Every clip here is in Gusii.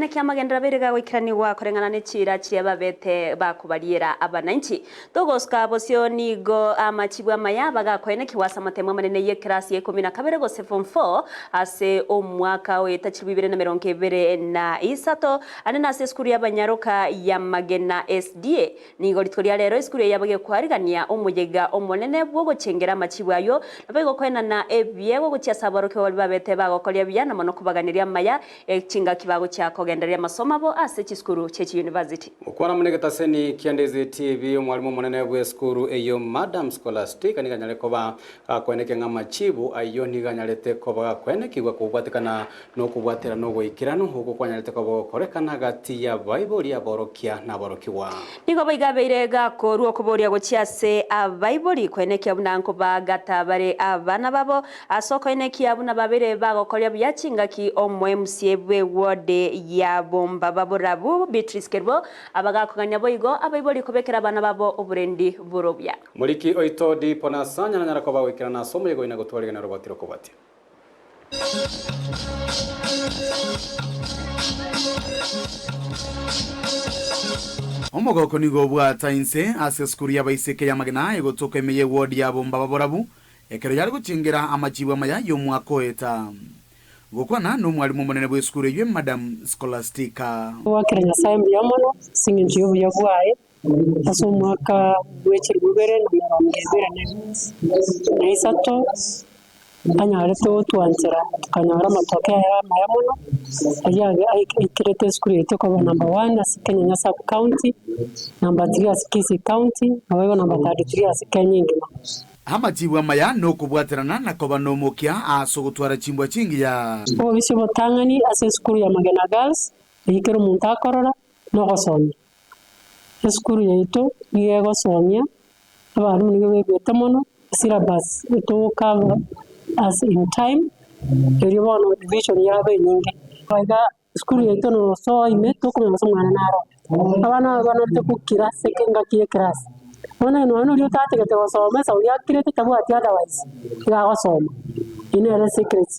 Naki amagenderero abeire gagoikeranigwa koreng'ana ne chiira chiria babete bakobariera abananchi. Togosuka bosio nigo amachibu amaya bagakoenekigwa ase amatemo amanene y'ekerasi ya ikomi na kabere gose form four ase omwaka o eta chilifu ibere na emerongo ebere na isato ande nase esukuru y'abanyaroka ya Magena SDA. Nigo rituko ria rero esukuru eye yabagekoarigania omoyega omonene bw'ogochengera amachibu ayio, naboigo koenana ebiegwa gochia ase aborokigwa baria babete bagokoria buya na mono kobaganeria amaya e chingaki bagochia kogendereria amasomo abo ase chisukuru chie chiyunivasiti. Gokwana buna egetaseni kia Ndizi TV, omwalimu omonene bw'esukuru eyio Madam Scholastica nigo anyare koba gakoenekia ng'a amachibu ayio nigo anyarete koba gakoenekigwa kobwatekana Nokobwaterana ogoikeranu okwo kwanyarete koba gokorekana gati y'abaibori, aborokia, na aborokigwa. Nigo boigo abeire gakorua okoboria gochia ase abaibori, koenekia buna nkobagata bare abana babo, ase okoenekia buna babeire bagokoria buya chingaki omoemusie bw'eward ya Bombaba Borabu, Beatrice Kerubo, abagakogania boigo abaibori kobekera abana babo oborendi bore obuya. Moriki oito Dipo na Sanya nanyara koba goikerana ase omoyega oino gotwarigania oroboti rokobwatia. Omogoko nigo obwata inse ase esukuru y'abaiseke y'amagena egotoka ime y'eward ya Bombaba Borabu ekero yare gochengera amachibu amaya y'omwaka oeta. Gokwana nomwalimu omonene bw'esukuru eyio Madam Scholastica. Goakera Nyasae mbuya mono ase engencho y'obuya bwaye ase omwaka bwe chilifu ibere na emerongo ebere na isato, Anyarete gotwanchera tokanyora amatoke aye amaya mono, ayio abe aikerete esukuru yaito koba number one ase Kenyenya sub county, number three ase Kisii county, naboigo number 33 ase Kenya engima. Amachibu amaya nokobwaterana na koba nomokia ase ogotwara chimbwa chingiya. Obobisi obotang'ani ase esukuru ya Magena Girls, eyio kera omonto akorora, nogosomia. Esukuru yaito nigo egosomia, abalimu nigo beigwete mono, syllabus etogocover as in time, erio bono revision yaba enyinge. Iga esukuru yaito nosoa ime tokomanya gose omwana naro oo. Abana aba banarete gokira ase engaki ya eclass, bono onye nonya oria otatagete gosoma esauri akirete tabwati otherwise, iga agosoma, eyio nere esecret.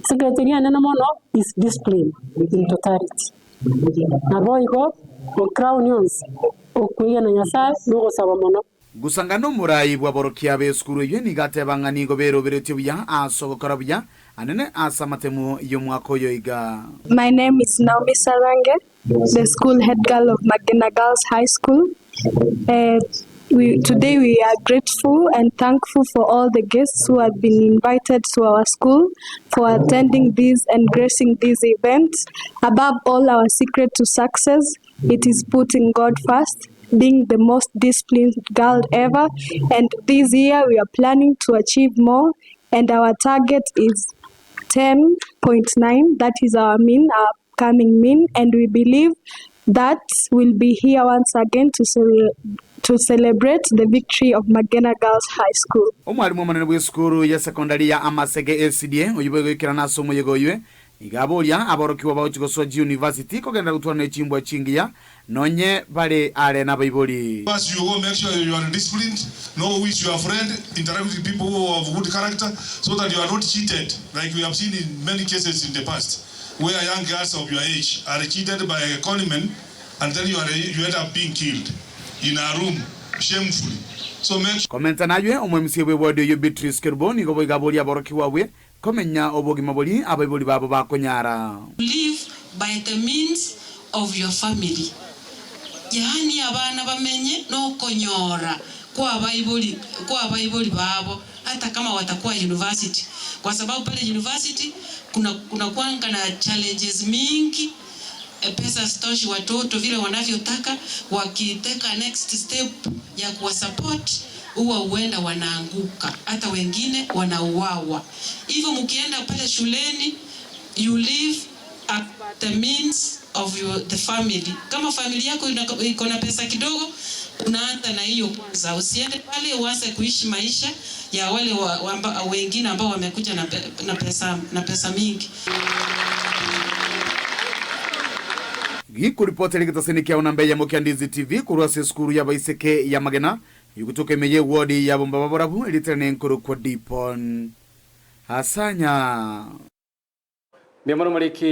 Secret eria enene mono is discipline in totality. Naboigo ocrown onsi okwegena Nyasae nogosaba mono. Gusanga nomorai bw'aborokia b'esukuru eyio nigo ateba ng'a nigo beroberetie buya ase ogokora buya anene ase amatemo y'omwaka oyo iga. My name is Naomi Sarange, the school head girl of Magena Girls High School. Uh, we, today we are grateful and thankful for all the guests who have been invited to our school for attending this and gracing this event. Above all, our secret to success, it is putting God first, being the most disciplined girl ever. And this year we are planning to achieve more and our target is 10.9. That is our mean, our upcoming mean, and we believe that we'll be here once again to, cele- to celebrate the victory of Magena Girls High School. Omwalimu omonene bw'esukuru ya sekondari ya Amasege SDA, oyio boigoikerana ase omoyega oyio, nigo aboria aborokigwa bagochia gosoa chiyunivasiti kogenderera gotwara ne chimbwa chingiya nonye bare are nabaibori. As you go make sure you are disciplined, know who is your friend, interact with people who have good character so that you are not cheated like we have seen in many cases in the past where young girls of your age are cheated by a conmen and then you are you end up being killed in a room shamefully so make Komenta naywe, omoemisia bw'ewodi oyio Beatrice Kerubo nigo boigo aboria aborokigwa abwe komenya obogima boria abaibori babo bakonyara. Live by the means of your family, yaani abana bamenye nokonyora kwabaibori kwabaibori babo hata kama watakuwa university kwa sababu pale university kuna kunakuanga na challenges mingi pesa hazitoshi watoto vile wanavyotaka, wakiteka next step ya kuwasupport huwa huenda wanaanguka hata wengine wanauawa. Hivyo mkienda pale shuleni you live at the means of your, the family. Kama familia yako iko na pesa kidogo, unaanza na hiyo kwanza. Usiende pale uanze kuishi maisha ya wale wa, wa, wengine ambao wamekuja na, pe, na pesa, na pesa mingi. Gikoripotera egetaseni kiao namba eyemo kia Ndizi TV korwa ase esukuru y'abaiseke ya Magena, egotoka ime y'ewodi ya Bombaba Borabu, erieta riane nkorokwa Dipon Asanya. Mbuya mono moriki.